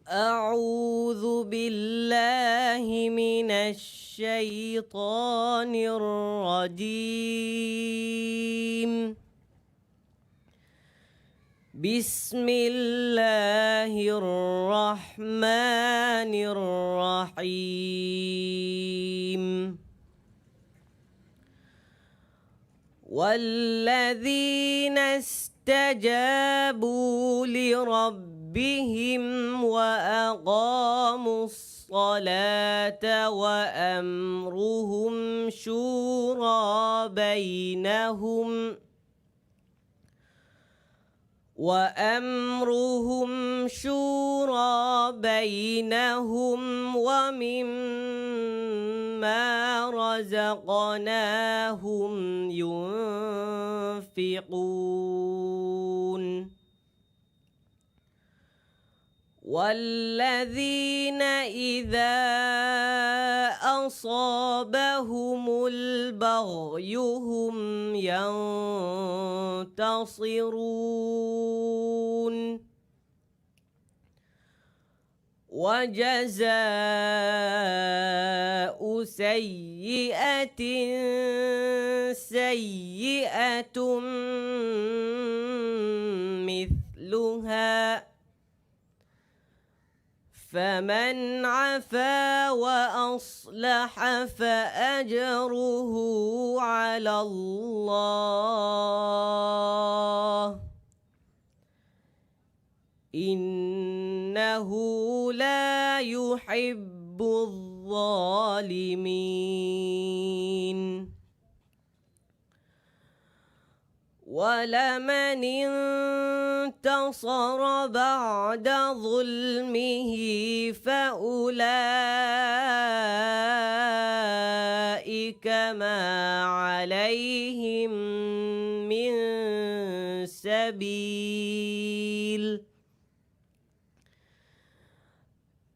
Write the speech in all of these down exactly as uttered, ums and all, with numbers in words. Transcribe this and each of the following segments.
أعوذ بالله من الشيطان الرجيم. بسم الله الرحمن الرحيم. والذين استجابوا لربهم وأقاموا الصلاة وأمرهم شورى بينهم وأمرهم شورى بينهم ومما رزقناهم ينفقون. والذين إذا أصابهم البغي هم ينتصرون. وجزاء سيئة سيئة مثلها، فمن عفا وأصلح فأجره على الله، إنه لا يحب الظالمين. ولمن انتصر بعد ظلمه فأولئك ما عليهم من سبيل،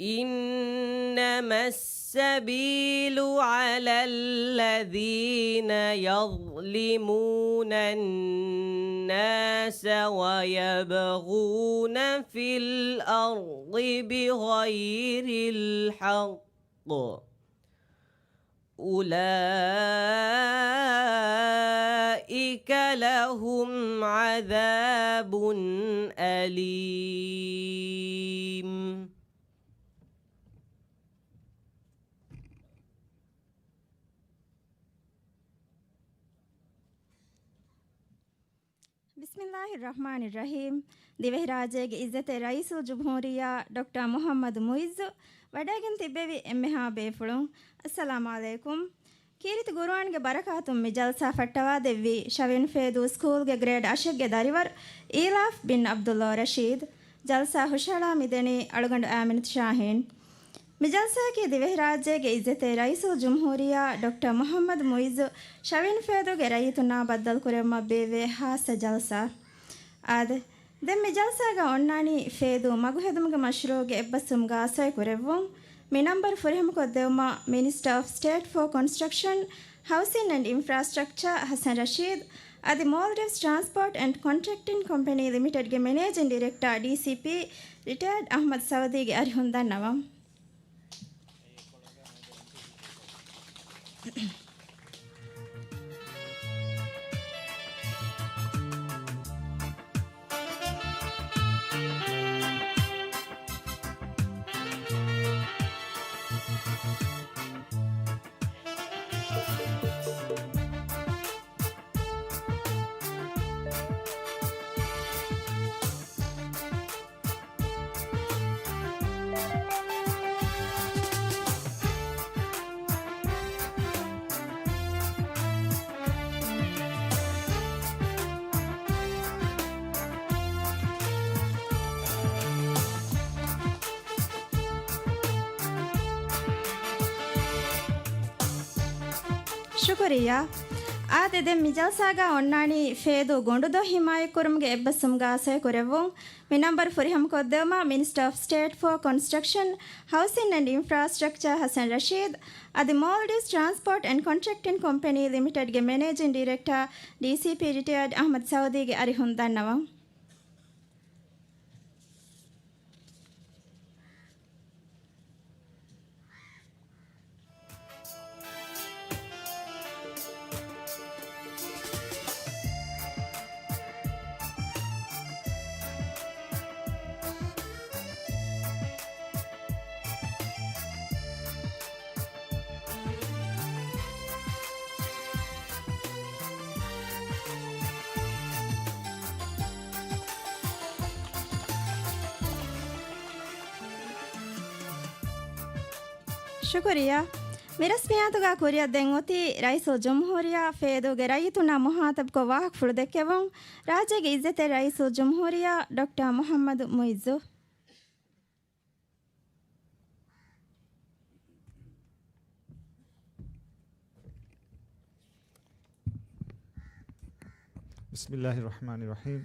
إنما السبيل على الذين يظلمون الناس ويبغون في الأرض بغير الحق، أولئك لهم عذاب أليم. ބިސްމިއްލާހި ރަޙްމާނި ރަޙީމް. ދިވެހިރާއްޖޭގެ އިއްޒަތްތެރި ރައީސުލް ޖުމްހޫރިއްޔާ ޑޮކްޓަރ މުޙައްމަދު މުޢިއްޒު ވަޑައިގެން ތިއްބެވި އެންމެހާ ބޭފުޅުން، އައްސަލާމު ޢަލައިކުމް. ކީރިތި ޤުރުއާންގެ ބަރަކާތުން މި ޖަލްސާ ފައްޓަވާދެއްވީ ޝަވިން ފޭދޫ ސްކޫލްގެ ގްރޭޑް އަށެއްގެ ދަރިވަރު އީލާފް ބިން ޢަބްދުﷲ ރަޝީދު. ޖަލްސާ ހުށަހަޅާ މިދެނީ އަޅުގަނޑު އާމިނަތު ޝާހީން. މި ޖަލްސާއަކީ ދިވެހިރާއްޖޭގެ އިއްޒަތްތެރި ރައީސުލް ޖުމްހޫރިއްޔާ ޑޮކްޓަރ މުޙައްމަދު މުޢިއްޒު ޝަވިން ފޭދޫގެ ރައްޔިތުންނާ ބައްދަލުކުރެއްވުމަށް ބޭއްވޭ ޚާއްޞަ ޖަލްސާ. އާދެ، ދެން މި ޖަލްސާގަ އޮންނާނީ ފޭދޫ މަގުހެދުމުގެ މަޝްރޫޢުގެ އެއްބަސްވުމުގަ ސޮއި ކުރެއްވުން. މި ނަންބަރު ފުރިހަމަކޮށްދެއްވުމަށް މިނިސްޓަރ އޮފް ސްޓޭޓް ފޯ ކޮންސްޓްރަކްޝަން، ހައުސިން އެންޑް އިންފްރާސްޓްރަކްޗާ ހަސަން ރަޝީދު އަދި މޯލްޑިވްސް ޓްރާންސްޕޯޓް އެންޑް ކޮންޓްރެކްޓިން ކޮމްޕެނީ ލިމިޓެޑްގެ މެނޭޖިން ޑިރެކްޓާ، ޑީސީޕީ، ރިޓަޔާޑް އަޙްމަދު ސައުދީގެ އަރިހުން ދަންނަވަން. ޝުކުރިއްޔާ. އާދެ، ދެން މި ޖަލްސާގަ އޮންނާނީ ފޭދޫ ގޮނޑުދޮށް ހިމާޔަތްކުރުމުގެ އެއްބަސްވުމުގަ ސޮއިކުރެއްވުން. މި ނަންބަރު ފުރިހަމަކޮށްދެވުމަށް މިނިސްޓަރ އޮފް ސްޓޭޓް ފޯ ކޮންސްޓްރަކްޝަން، ހައުސިން އެންޑް އިންފްރާސްޓްރަކްޗާ ހަސަން ރަޝީދު، އަދި މޯލްޑިވްސް ޓްރާންސްޕޯޓް އެންޑް ކޮންޓްރެކްޓިން ކޮމްޕެނީ ލިމިޓެޑްގެ މެނޭޖިން ޑިރެކްޓާ، ޑީސީޕީ ރިޓަޔާޑް އަޙްމަދު ސައުދީގެ އަރިހުން ދަންނަވަން. ޝުކުރިއްޔާ. މި ރަސްމިއްޔާތުގަ ކުރިއަށް ދެން އޮތީ ރައީސުލްޖުމްހޫރިއްޔާ ފޭދޫގެ ރައްޔިތުންނާ މުހާތަބްކޮށް ވާހަކަފުޅު ދެއްކެވުން، ރާއްޖޭގެ އިއްޒަތްތެރި ރައީސުލްޖުމްހޫރިއްޔާ ޑޮކްޓަރ މުޙައްމަދު މުޢިއްޒު. بسم الله الرحمن الرحيم.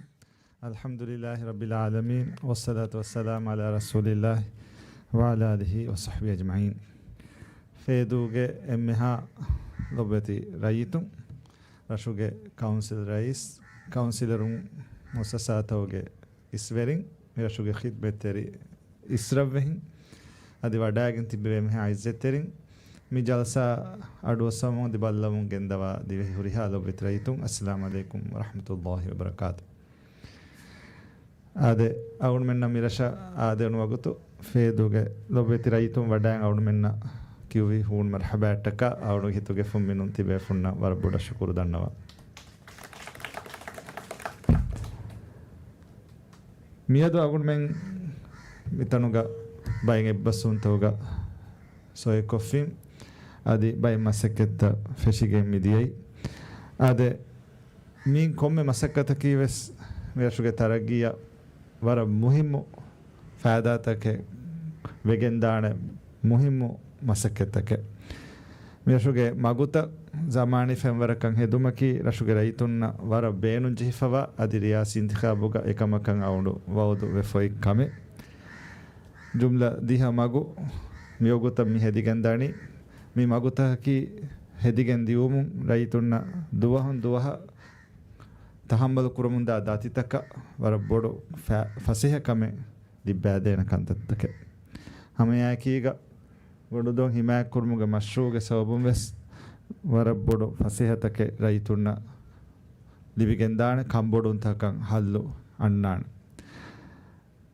الحمد لله رب العالمين، والصلاة والسلام على رسول الله وعلى آله وصحبه أجمعين. ފޭދޫގެ އެންމެހާ ލޮބުވެތި ރައްޔިތުން، ރަށުގެ ކައުންސިލް ރައީސް، ކައުންސިލަރުން، މުއައްސަސާތަކުގެ އިސްވެރިން، މި ރަށުގެ ޚިދްމަތްތެރި އިސްރަށްވެހިން، އަދި ވަޑައިގެން ތިބެވޭ އެންމެހާ އިއްޒަތްތެރިން، މި ޖަލްސާ އަޑުއައްސަވަމުން އަދި ބައްލަވަމުން ގެންދަވާ ދިވެހި ހުރިހާ ލޮބުވެތި ރައްޔިތުން، އައްސަލާމު ޢަލައިކުމް ވަރަޙްމަތުﷲި ވަބަރަކާތު. އާދެ، އަޅުގަނޑުމެންނަށް މި ރަށަށް އާދެވުނު ވަގުތު ފޭދޫގެ ލޮބުވެތި ރައްޔިތުން ވަޑައިގެން އަޅުގަނޑުމެންނަށް ކިޔުވި ހޫނު މަރްޙަބާއަށްޓަކާ އަޅުގަނޑު ހިތުގެ ފުންމިނުން ތިބޭފުންނަށް ވަރަށް ބޮޑަށް ޝުކުރު ދަންނަވަން. މިއަދު އަޅުގަނޑުމެން މިތަނުގަ ބައެއް އެއްބަސްވުންތަކުގަ ސޮއިކޮށްފިން، އަދި ބައެއް މަސައްކަތްތައް ފެށިގެން މިދިޔައީ. އާދެ، މިއިން ކޮންމެ މަސައްކަތަކީ ވެސް މި ރަށުގެ ތަރައްގީއަށް ވަރަށް މުހިއްމު ފައިދާތަކެއް ވެގެންދާނެ މުހިއްމު މަސައްކަތްތަކެއް. މިރަށުގެ މަގުތައް ޒަމާނީ ފެންވަރަކަށް ހެދުމަކީ ރަށުގެ ރައްޔިތުންނަށް ވަރަށް ބޭނުންޖެހިފަވާ އަދި ރިޔާސީ އިންތިޚާބުގަ އެކަމަކަށް އަޅުގަނޑު ވައުދު ވެފައި ކަމެއް. ޖުމްލަ ދިހަ މަގު މިވަގުތަށް މި ހެދިގެން ދަނީ. މި މަގުތަކަކީ ހެދިގެން ދިއުމުން ރައްޔިތުންނަށް ދުވަހުން ދުވަހަށް ތަޙައްމަލު ކުރަމުންދާ ދަތިތަކަށް ވަރަށް ބޮޑު ފަ-، ފަސޭހަކަމެއް ލިއްބައިދޭނެ ކަންތައްތަކެއް. ހަމައެއާއެކީގަ ގޮނޑުދޮށް ހިމާޔަތްކުރުމުގެ މަޝްރޫޢުގެ ސަބަބުން ވެސް ވަރަށް ބޮޑު ފަސޭހަތަކެއް ރައްޔިތުންނަށް ލިބިގެންދާނެ، ކަންބޮޑުވުންތަކަކަށް ހައްލު އަންނާނެ.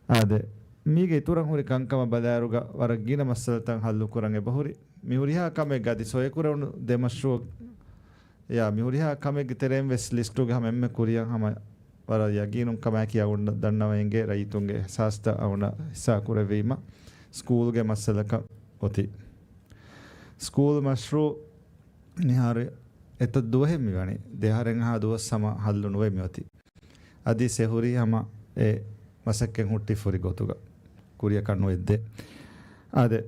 އާދެ، މީގެ އިތުރަށް ހުރި ކަންކަމަށް ބަލާއިރުގަ ވަރަށް ގިނަ މައްސަލަތައް ހައްލުކުރަން އެބަހުރި. މި ހުރިހާ ކަމެއްގަ އަދި ސޮއިކުރެވުނު ދެ މަޝްރޫޢު އެއާ މި ހުރިހާ ކަމެއްގެ ތެރެއިން ވެސް ލިސްޓުގަ ހަމަ އެންމެ ކުރިއަށް ހަމަ ވަރަށް ޔަގީނުން ކަމާއެކީ އަޅުގަނޑަށް ދަންނަވަން އެނގޭ ރައްޔިތުންގެ އިޙްސާސްތައް އަޅުގަނޑަށް ހިއްސާ ކުރެއްވީމަ ސްކޫލްގެ މައްސަލަކަށް އޮތީ. ސްކޫލް މަޝްރޫޢު މިހާރު އެތައް ދުވަހެއް މިވަނީ. ދެއަހަރެއްހާ ދުވަސް ހަމަ ހައްލު ނުވެ މިއޮތީ. އަދި އެ ހުރީ ހަމަ އެ މަސައްކަތް ހުއްޓި ފުރި ގޮތުގަ ކުރިއަކަށް ނުވެއްދޭ. އާދެ،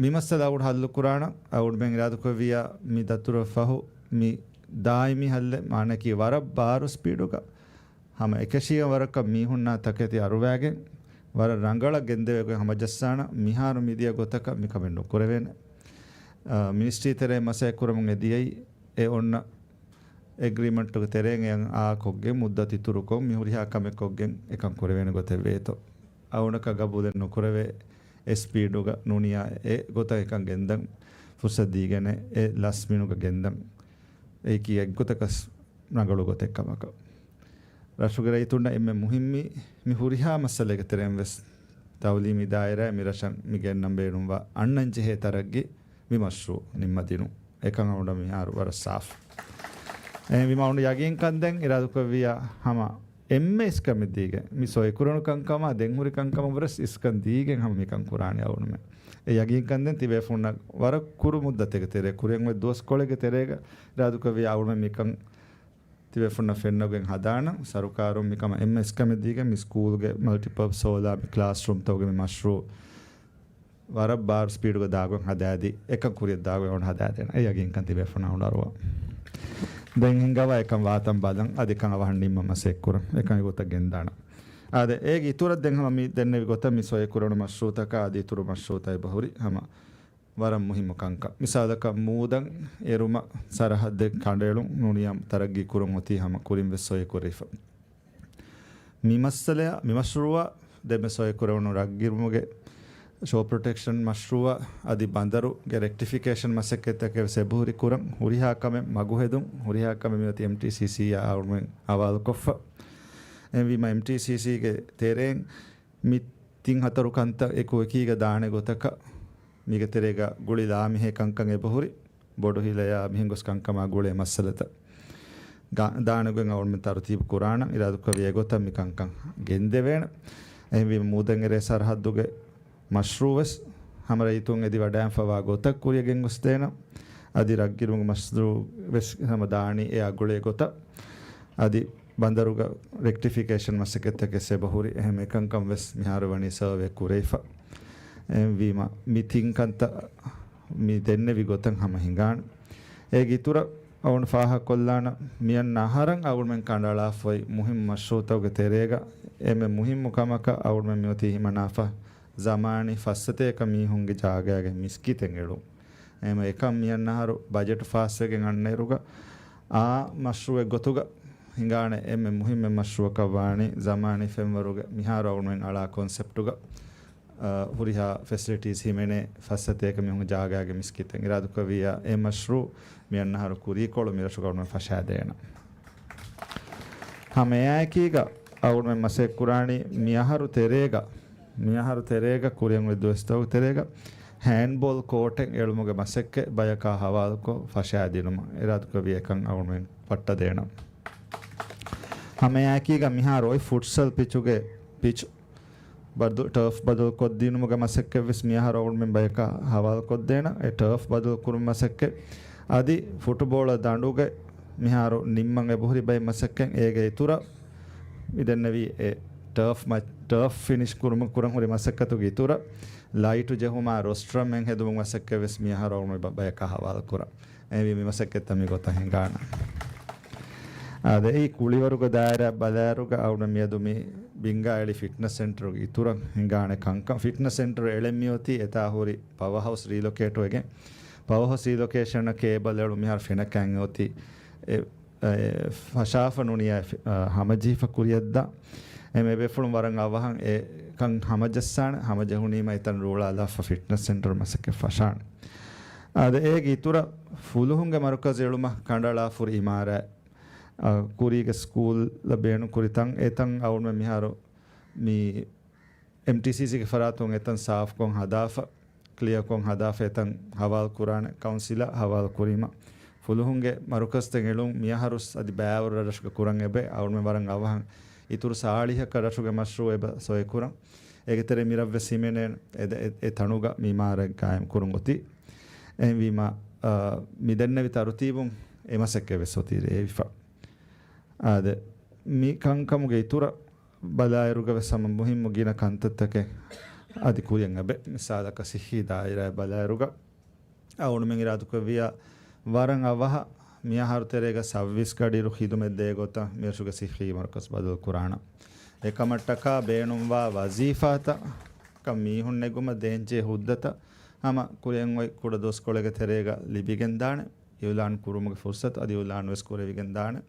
މި މައްސަލަ އަޅުގަނޑު ހައްލު ކުރާނަން އަޅުގަނޑުމެން އިރާދަކުރެއްވިއްޔާ މި ދަތުރަށް ފަހު މި ދާއިމީ ހައްލެއް، މާނައަކީ ވަރަށް ބާރު ސްޕީޑުގަ ހަމަ އެކަށީގެން ވަރަކަށް މީހުންނާ ތަކެތި އަރުވާގެން ވަރަށް ރަނގަޅަށް ގެންދެވޭ ގޮތް ހަމަޖައްސާނަން. މިހާރު މިދިޔަ ގޮތަކަށް މިކަމެއް ނުކުރެވޭނެ. އާ، މިނިސްޓްރީ ތެރޭ މަސައްކަތް ކުރަމުން އެދިޔައީ އެ އޮންނަ އެގްރީމަންޓުގެ ތެރެއިން އެ އާ ކޮށްގެން މުއްދަތު އިތުރުކޮށް މި ހުރިހާ ކަމެއް ކޮށްގެން އެކަން ކުރެވޭނެ ގޮތެއް ވޭތޯ. އަޅުގަނޑަކަށް ގަބޫލެއް ނުކުރެވޭ އެ ސްޕީޑުގަ ނޫނިޔާ އެ ގޮތަށް އެކަން ގެންދަން ފުރުސަތު ދީގެނެއް އެ ލަސްމިނުގަ ގެންދަން. އެއީކީ އެއްގޮތަކަށް ރަނގަޅު ގޮތެއް ކަމަކަށް. ރަށުގެ ރައްޔިތުންނަށް އެންމެ މުހިއްމީ މި ހުރިހާ މައްސަލައެއްގެ ތެރެއިން ވެސް ތައުލީމީ ދާއިރާއެއް މި ރަށަށް މި ގެންނަން ބޭނުންވާ އަންނަން ޖެހޭ ތަރައްގީ މި މަޝްރޫޢު ނިންމަދިނުން. އެކަން އަޅުގަނޑަށް މިހާރު ވަރަށް ސާފު. އެހެންވީމަ އަޅުގަނޑު ޔަގީންކަން ދެން އިރާދަކުރެއްވިއްޔާ ހަމަ އެންމެ އިސްކަމެއް ދީގެން މި ސޮއިކުރެވުނު ކަންކަމާ ދެން ހުރި ކަންކަމަށް ވުރެސް އިސްކަން ދީގެން ހަމަ މިކަން ކުރާނީ އަޅުގަނޑުމެން. އެ ޔަގީންކަން ދެން ތިބޭފުންނަށް ވަރަށް ކުރު މުއްދަތެއްގެ ތެރޭ، ކުރިއަށް އޮތް ދުވަސްކޮޅެއްގެ ތެރޭގަ އިރާދަކުރެއްވިއްޔާ އަޅުގަނޑުމެން މިކަން ތިބޭފުންނަށް ފެންނަގެން ހަދާނަން. ސަރުކާރުން މިކަމަށް އެންމެ އިސްކަމެއް ދީގެން މި ސްކޫލްގެ މަލްޓިޕަރޕަސް ހޯލާ މި ކްލާސްރޫމްތަކުގެ މި މަޝްރޫޢު ވަރަށް ބާރު ސްޕީޑުގަ ދާގޮތް ހަދާދީ، އެކަން ކުރިއަށް ދާގޮތް އަޅުގަނޑު ހަދާދޭނަން. އެ ޔަގީންކަން ތިބޭފުޅުންނަށް އަޅުގަނޑު އަރުވާ. ދެން ހިނގަވާ އެކަން ވާތަން ބަލަން، އަދި ކަން އަވަހަށް ނިންމަން މަސައްކަތް ކުރަން. އެކަން އެގޮތަށް ގެންދާނަން. އާދެ، އޭގެ އިތުރަށް ދެން ހަމަ މި ދެންނެވި ގޮތަށް މި ސޮއެ ކުރެވުނު މަޝްރޫއުތަކާ އަދި އިތުރު މަޝްރޫއުތައް އެބަހުރި ހަމަ ވަރަށް މުހިއްމު ކަންކަން. މިސާލަކަށް، މޫދަން އެރުމަށް ސަރަހައްދެއް ކަނޑައެޅުން ނޫނީ ތަރައްގީ ކުރުން އޮތީ ހަމަ ކުރިން ވެސް ސޮއެ ކުރެވިފަ. މި މައްސަލައަށް، މި މަޝްރޫއަށް ދެންމެ ސޮއެ ކުރެވުނު ރަށްގިރުމުގެ ޝޯ ޕްރޮޓެކްޝަން މަޝްރޫއަށް އަދި ބަނދަރުގެ ރެކްޓިފިކޭޝަން މަސައްކަތްތަކެއް ވެސް އެބަހުރި ކުރަން. ހުރިހާ ކަމެއް މަގުހެދުން، ހުރިހާ ކަމެއް މިއޮތީ އެމްޓީސީސީއާ އަޅުމެން ހަވާލުކޮށްފަ. އެހެންވީމަ، އެމްޓީސީސީގެ ތެރެއިން މި ތިން ހަތަރު ކަންތައް އެކު އެކީގަ ދާނެ ގޮތަކަށް މީގެ ތެރޭގަ ގުޅި ލާމެހޭ ކަންކަން އެބަހުރި. ބޮޑު ހިލަޔާ މިހެން ގޮސް ކަންކަމާ ގުޅޭ މައްސަލަތައް ގާ-، ދާނެ ގޮތް އަޅުމެން ތަރުތީބު ކުރާނަން. އިރާދަކުރެއްވި އެގޮތަށް މި ކަންކަން ގެންދެވޭނެ. އެހެންވީމަ މޫދަން އެރޭ ސަރަހައްދުގެ މަޝްރޫއު ވެސް ހަމަ ރައްޔިތުން އެދިވަޑައިގެންފަވާ ގޮތަށް ކުރިއަށް ގެންގޮސްދޭނަން. އަދި ރަށްގިރުމުގެ މަޝްރޫއު ވެސް ހަމަ ދާނީ އެއާ ގުޅޭ ގޮތަށް. އަދި ބަނދަރުގަ ރެކްޓިފިކޭޝަން މަސައްކަތްތަކެއް އެބަހުރި. އެހެން އެކަންކަން ވެސް މިހާރު ވަނީ ސަރވޭ ކުރެވިފަ. އެހެންވީމަ މި ތިން ކަންތައް މި ދެންނެވި ގޮތަށް ހަމަ ހިނގާނެ. އޭގެ އިތުރަށް އަޅުގަނޑު ފާހަގަކޮށްލާނަން، މިއަންނަ އަހަރަށް އަޅުގަނޑުމެން ކަނޑައަޅާފައި މުހިންމު މަޝްރޫއުތަކުގެ ތެރޭގަ އެންމެ މުހިންމު ކަމަކަށް އަޅުގަނޑުމެން މިއޮތީ ހިމަނާފަ ޒަމާނީ ފައްސަތޭކަ މީހުންގެ ޖާގައިގެ މިސްކިތެއް އެޅުން. އެހެންވެ، އެކަން މިއަންނަ އަހަރު ބަޖެޓު ފާސްވެގެން އަންނައިރުގަ އާ މަޝްރޫއެއް ގޮތުގަ ހިނގާނެ. އެންމެ މުހިންމު މަޝްރޫއަކަށް ވާނީ ޒަމާނީ ފެންވަރުގެ މިހާރު އަޅުގަނޑުމެން އަޅާ ކޮންސެޕްޓުގަ، އަ، ހުރިހާ ފެސިލިޓީސް ހިމެނޭ ފައްސަތޭކަ މީހުން ޖާގައިގެ މިސްކިތެއް. އިރާދަކުރެއްވިއްޔާ އެ މަޝްރޫއު މިއަންނަ އަހަރު ކުރީކޮޅު މިރަށުގަ އަޅުގަނޑުމެން ފަށާދޭނަން. ހަމައެއާއެކީގަ އަޅުގަނޑުމެން މަސައްކަތް ކުރާނީ މިއަހަރު ތެރޭގަ، މިއަހަރު ތެރޭގަ ކުރިއަށް އޮތް ދުވަސްތަކުގެ ތެރޭގަ ހޭންޑްބޯލް ކޯޓެއް އެޅުމުގެ މަސައްކަތް ބަޔަކާ ހަވާލުކޮށް ފަށާދިނުމަށް އިރާދަކުރެއްވި އެކަން އަޅުގަނޑުމެން ފައްޓަދޭނަން. ހަމައެއާއެކީގަ މިހާރު އޮތް ފުޓްސަލް ޕިޗުގެ ޕިޗު ބަދު-، ޓާފް ބަދަލުކޮށްދިނުމުގެ މަސައްކަތް ވެސް މިއަހަރު އަޅުގަނޑުމެން ބަޔަކާ ހަވާލުކޮށްދޭނަން. އެ ޓާފް ބަދަލުކުރުމުގެ މަސައްކަތް އަދި ފުޓުބޯޅަ ދަނޑުގެ މިހާރު ނިންމަން އެބަހުރި ބައެއް މަސައްކަތް. އޭގެ އިތުރަށް މި ދެންނެވީ އެ ޓާފް މަ-، ޓާފް ފިނިޝް ކުރުމަށް ކުރަން ހުރި މަސައްކަތުގެ އިތުރަށް ލައިޓު ޖެހުމާ ރޮސްޓްރަމެއް ހެދުމުގެ މަސައްކަތް ވެސް މިއަހަރު އަޅުގަނޑު ބަ-، ބަޔަކާ ހަވާލު ކުރަން. އެހެންވީ މި މަސައްކަތްތައް މި ގޮތަށް ހިނގާނަން. އާދެ، އެއީ ކުޅިވަރުގެ ދާއިރާ ބަލާއިރުގަ އަޅުގަނޑު މިއަދު މި ބިންގާ އެޅި ފިޓްނަސް ސެންޓަރުގެ އިތުރަށް ހިނގާނެ ކަންކަން. ފިޓްނަސް ސެންޓަރު އެޅެން މިއޮތީ އެތާ ހުރި ޕަވަރ ހައުސް ރީލޮކޭޓް ވެގެން. ޕަވަރ ހައުސް ރީލޮކޭޝަނަށް ކޭބަލް އެޅުން މިހާރު ފެނަކައިން އޮތީ. އެ އެ، ފަށާފަ ނޫނިޔާ ފި-، އަ، ހަމަޖެހިފަ ކުރިއަށްދާ. އެ މެ ބޭފުޅުން ވަރަށް އަވަހަށް އެކަން ހަމަޖައްސާނެ. ހަމަޖެހުނީމަ އެތަން ރޫޅާލާފަ ފިޓްނަސް ސެންޓަރު މަސައްކަތް ފަށާނެ. އާދެ، އޭގެ އިތުރަށް ފުލުހުންގެ މަރުކަޒު އެޅުމަށް ކަނޑައަޅާފަ ހުރި އިމާރާތް، އަ، ކުރީގެ ސްކޫލަށް ބޭނުން ކުރި ތަން، އެތަން އަޅުގަނޑުމެން މިހާރު މި އެމްޓީސީސީގެ ފަރާތުން އެތަން ސާފްކޮށް ހަދާފަ، ކްލިއަރކޮށް ހަދާފަ އެތަން ހަވާލު ކުރާނެ. ކައުންސިލަށް ހަވާލު ކުރީމަ، ފުލުހުންގެ މަރުކަޒުތައް އެޅުން މިއަހަރުސް އަދި ބައިވަރު ރަށްރަށުގަ ކުރަން އެބަ. އަޅުގަނޑުމެން ވަރަށް އަވަހަށް އިތުރު ސާޅީހަކަށް ރަށުގެ މަޝްރޫއު އެބަ ސޮއެ ކުރަން. އޭގެ ތެރޭ މިރަށްވެސް ހިމެނޭނެ އެ، އެ، އެ ތަނުގަ މި އިމާރާތް ގާއިމް ކުރަން އޮތީ. އެހެންވީމަ، އާ، މި ދެންނެވި ތަރުތީބުން އެ މަސައްކަތް ވެސް އޮތީ ރޭވިފަ. އާދެ، މި ކަންކަމުގެ އިތުރަށް ބަލާއިރުގަ ވެސް ހަމަ މުހިއްމު ގިނަ ކަންތައްތަކެއް އަދި ކުރިއަށް އެބަ. މިސާލަކަށް ސިއްހީ ދާއިރާއަށް ބަލާއިރުގަ އަޅުގަނޑުމެން އިރާދަކުރެއްވިއްޔާ ވަރަށް އަވަހަށް މިއަހަރު ތެރޭގަ ސައުވީސް ގަޑިއިރު ޚިދުމަތް ދޭ ގޮތަށް މިރަށުގެ ސިއްހީ މަރުކަޒު ބަދަލު ކުރާނަން. އެކަމަށްޓަކާ ބޭނުންވާ ވަޒީފާތައް، މީހުން ނެގުމަށް ދޭންޖެހޭ ހުއްދަތައް ހަމަ ކުރިއަށް އޮތް ކުޑަ ދުވަސްކޮޅެއްގެ ތެރޭގަ ލިބިގެންދާނެ. އިއުލާން ކުރުމުގެ ފުރުސަތު އަދި އިއުލާން ވެސް ކުރެވިގެން ދާނެ.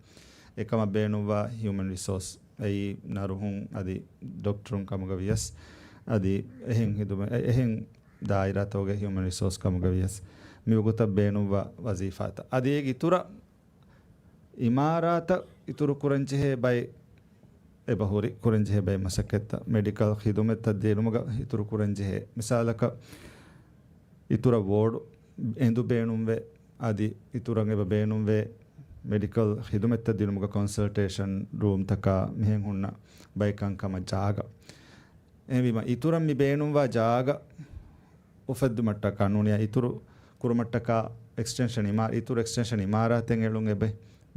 އެކަމަށް ބޭނުންވާ ހިއުމަން ރިސޯސް، އެއީ ނަރުހުން އަދި ޑޮކްޓަރުން ކަމުގަ ވިޔަސް، އަދި އެހެން ހިދުމަ-، އެ-، އެހެން ދާއިރާތަކުގެ ހިއުމަން ރިސޯސް ކަމުގަ ވިޔަސް، މިވަގުތަށް ބޭނުންވާ ވަޒީފާތައް. އަދި އޭގެ އިތުރަށް އިމާރާތަށް އިތުރު ކުރަންޖެހޭ ބައެއް އެބަހުރި ކުރަންޖެހޭ ބައެއް މަސައްކަތްތައް، މެޑިކަލް ޚިދުމަތްތައް ދިނުމުގަ އިތުރު ކުރަންޖެހޭ. މިސާލަކަށް، އިތުރަށް ވޯޑު އެނދު ބޭނުންވޭ، އަދި އިތުރަށް އެބަ ބޭނުންވޭ މެޑިކަލް ޚިދުމަތްތައް ދިނުމުގަ ކޮންސަލްޓޭޝަން ރޫމްތަކާ މިހެން ހުންނަ ބައެއް ކަންކަމަށް ޖާގަ. އެހެންވީމަ، އިތުރަށް މި ބޭނުންވާ ޖާގަ އުފެއްދުމަށްޓަކާ ނޫނިޔާ އިތުރު ކުރުމަށްޓަކާ އެކްސްޓެންޝަން އިމާ-، އިތުރު އެކްސްޓެންޝަން އިމާރާތެއް އެޅުން އެބަ.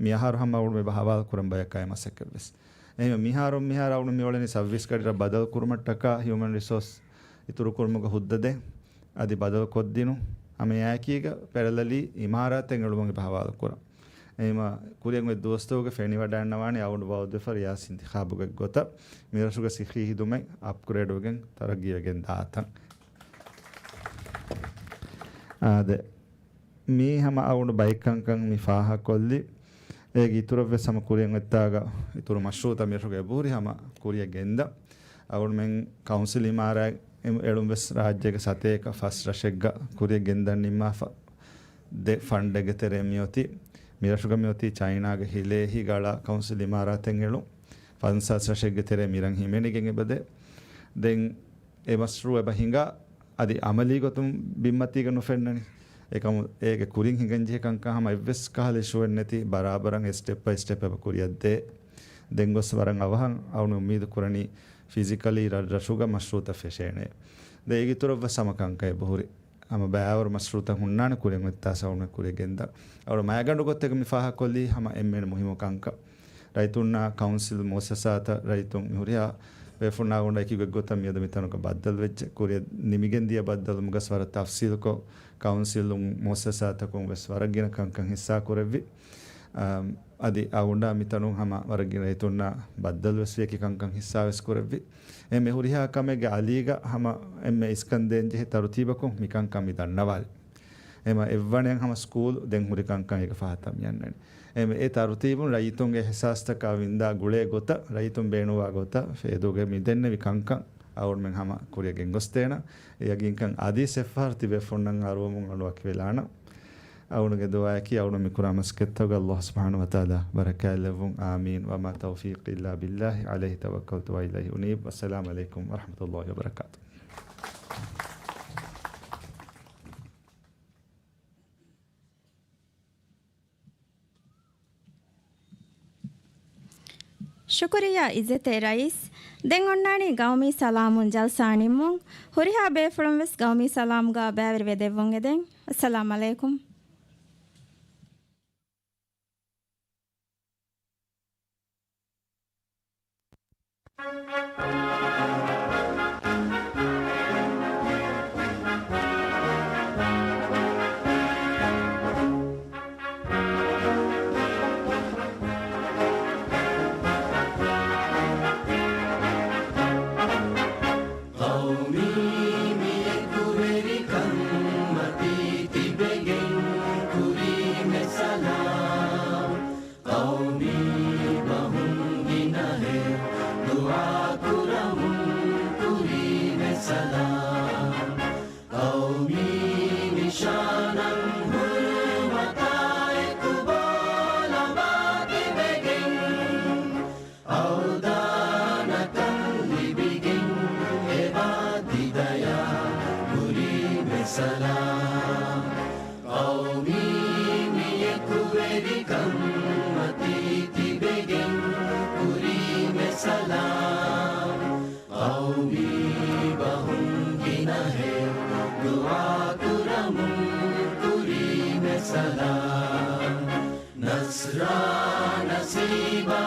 މިއަހަރު ހަމަ އަޅުގަނޑު އެބަ ހަވާލު ކުރަން ބަޔަކާ އެ މަސައްކަތް ވެސް. އެހެންވެ، މިހާރު، މިހާރު އަޅުގަނޑު މިއުޅެނީ ސައުވީސް ގަޑިއިރަށް ބަދަލު ކުރުމަށްޓަކާ ހިއުމަން ރިސޯސް އިތުރު ކުރުމުގެ ހުއްދަ ދޭން. އަދި ބަދަލުކޮށްދިނުން. ހަމަ އެއާއެކީގަ ޕެރަލަލީ އިމާރާތެއް އެޅުމުން އެބަ ހަވާލުކުރަން. އެހެންވީމަ ކުރިއަށް އޮތް ދުވަސްތަކުގަ ފެނިވަޑައިގަންނަވާނެ އަޅުގަނޑު ވައުދުވެފަ ރިޔާސް އިންތިޚާބުގެ ގޮތަށް މިރަށުގެ ސިއްހީ ހިދުމަތް އަޕްގްރޭޑްވެގެން ތަރައްގީވެގެން ދާތަން. އާދެ، މީ ހަމަ އަޅުގަނޑު ބައެއް ކަންކަން މި ފާހަގަކޮށްލި. އޭގެ އިތުރަށްވެސް ހަމަ ކުރިއަށް އޮތްތާގަ އިތުރު މަޝްރޫއުތައް މިރަށުގަ އެބަހުރި ހަމަ ކުރިއަށް ގެންދަން. އަޅުގަނޑުމެން ކައުންސިލް އިމާރާތް އެ-، އެޅުން ވެސް ރާއްޖޭގެ ސަތޭކަ ފަސް ރަށެއްގަ ކުރިއަށް ގެންދަން ނިންމާފަ. ދެ ފަންޑެއްގެ ތެރޭ މިއޮތީ. މިރަށުގަ މިއޮތީ ޗައިނާގެ ހިލޭ ހިގަޅާ ކައުންސިލް އިމާރާތެއް އެޅުން. ފަންސާސް ރަށެއްގެ ތެރޭ މިރަށް ހިމެނިގެން އެބަދޭ. ދެން އެ މަޝްރޫއު އެބަ ހިނގާ، އަދި އަމަލީ ގޮތުން ބިންމަތީގަ ނުފެންނަނީ. އެކަމު އޭގެ ކުރިން ހިނގަންޖެހޭ ކަންކަން ހަމަ އެއްވެސް ކަހަލަ އިޝޫއެއް ނެތި، ބަރާބަރަށް އެ ސްޓެޕް ބައި ސްޓެޕް އެބަ ކުރިއަށްދޭ. ދެން ގޮސް ވަރަށް އަވަހަށް އަޅުގަނޑު އުއްމީދު ކުރަނީ ފިޒިކަލީ ރަށް ރަށުގަ މަޝްރޫއުތައް ފެށޭނެ. ދެން އޭގެ އިތުރަށްވެސް ހަމަ ކަންކަން އެބަހުރި. ހަމަ ބައިވަރު މަޝްރޫއުތައް ހުންނާނެ ކުރިއަށް އޮތްތާ ސައުން ކުރިއަށް ގެންދަން. އަޅު މައިގަނޑު ގޮތެއްގަ މި ފާހަގަކޮށްލީ ހަމަ އެންމެން މުހިއްމު ކަންކަން. ރައްޔިތުންނާ ކައުންސިލް މުއައްސަސާތައް ރައްޔިތުން މި ހުރިހާ ބޭފުޅުންނާ ގުޅޭ އެކި ގޮތްގޮތަށް މިއަދު މިތަނުގަ ބައްދަލުވެއްޖެ. ކުރިއަށް ނިމިގެން ދިޔަ ބައްދަލުވުމުގަސް ވަރަށް ތަފްސީލުކޮށް، ކައުންސިލުން މުއައްސަސާތަކުން ވެސް ވަރަށް ގިނަ ކަންކަން ހިއްސާ ކުރެއްވި. އަމް، އަދި އަޅުގަނޑާ މިތަނުން ހަމަ ވަރަށް ގިނަ ރައްޔިތުންނާ ބައްދަލުވެސް ވިޔަކި ކަންކަން ހިއްސާވެސް ކުރެއްވި. އެންމެ ހުރިހާ ކަމެއްގެ އަލީގަ ހަމަ އެންމެ އިސްކަން ދޭންޖެހޭ ތަރުތީބަކުން މި ކަންކަން މި ދަންނަވާލި. އެމަ އެއްވަނައަށް ހަމަ ސްކޫލް ދެން ހުރި ކަންކަން އޭގެ ފަހަތަށް މި އަންނަނީ. އެމަ އެ ތަރުތީބުން ރައްޔިތުންގެ އިހްސާސްތަކާ ވިންދާ ގުޅޭ ގޮތަށް، ރައްޔިތުން ބޭނުންވާ ގޮތަށް ފޭދޫގެ މި ދެންނެވި ކަންކަން އަޅުގަނޑުމެން ހަމަ ކުރިއަށް ގެންގޮސްދޭނަން. އެ ޔަގީންކަން އަދި އެއްފަހަރު ތިބޭފުޅުންނަށް އަރުވަމުން އަޅު ވަކިވެލާނަން. އަޅުގަނޑުގެ ދުޢާއަކީ އަޅުގަނޑު މި ކުރާ މަސައްކަތްތަކުގަ ﷲ ސުބްޙާނަހޫ ވަތަޢާލާ ބަރަކާތްލެއްވުން. އާމީން. وما توفيقي إلا بالله عليه توكلت وإليه أنيب. والسلام عليكم ورحمة الله وبركاته. ޝުކުރިއްޔާ އިއްޒަތްތެރި ރައީސް. ދެން އޮންނާނީ ގައުމީ ސަލާމުން ޖަލްސާ ނިންމުން. ހުރިހާ ބޭފުޅުން ވެސް ގައުމީ ސަލާމުގަ ބައިވެރިވެ ދެއްވުން އެދެން. އައްސަލާމް ޢަލައިކުމް. ޤައުމީ މި އެކުވެރިކަން މަތީ ތިބެގެން ކުރީމެ ސަލާމް. ޤައުމީ ބަހުން ގިނަހެއް ދުޢާ ކުރަމުން ކުރީމެ ސަލާމް. ޤައުމީ ނިޝާނަށް ހުރުމަތާ އެކު ބޯލަމާ ތިބެގެން، އަވްދާނަކަން ލިބިގެން އެބާ ތިދަޔާ ކުރީމެ ސަލާމް. ޤައުމީ މި އެކުވެރިކަން މަތީ ތިބެގެން ކުރީމެ ސަލާމް. ޤައުމީ ބަހުން ގިނަހެއް ދުޢާ ކުރަމުން ކުރީމެ ސަލާމް. ނަޞްރާ ނަސީބާ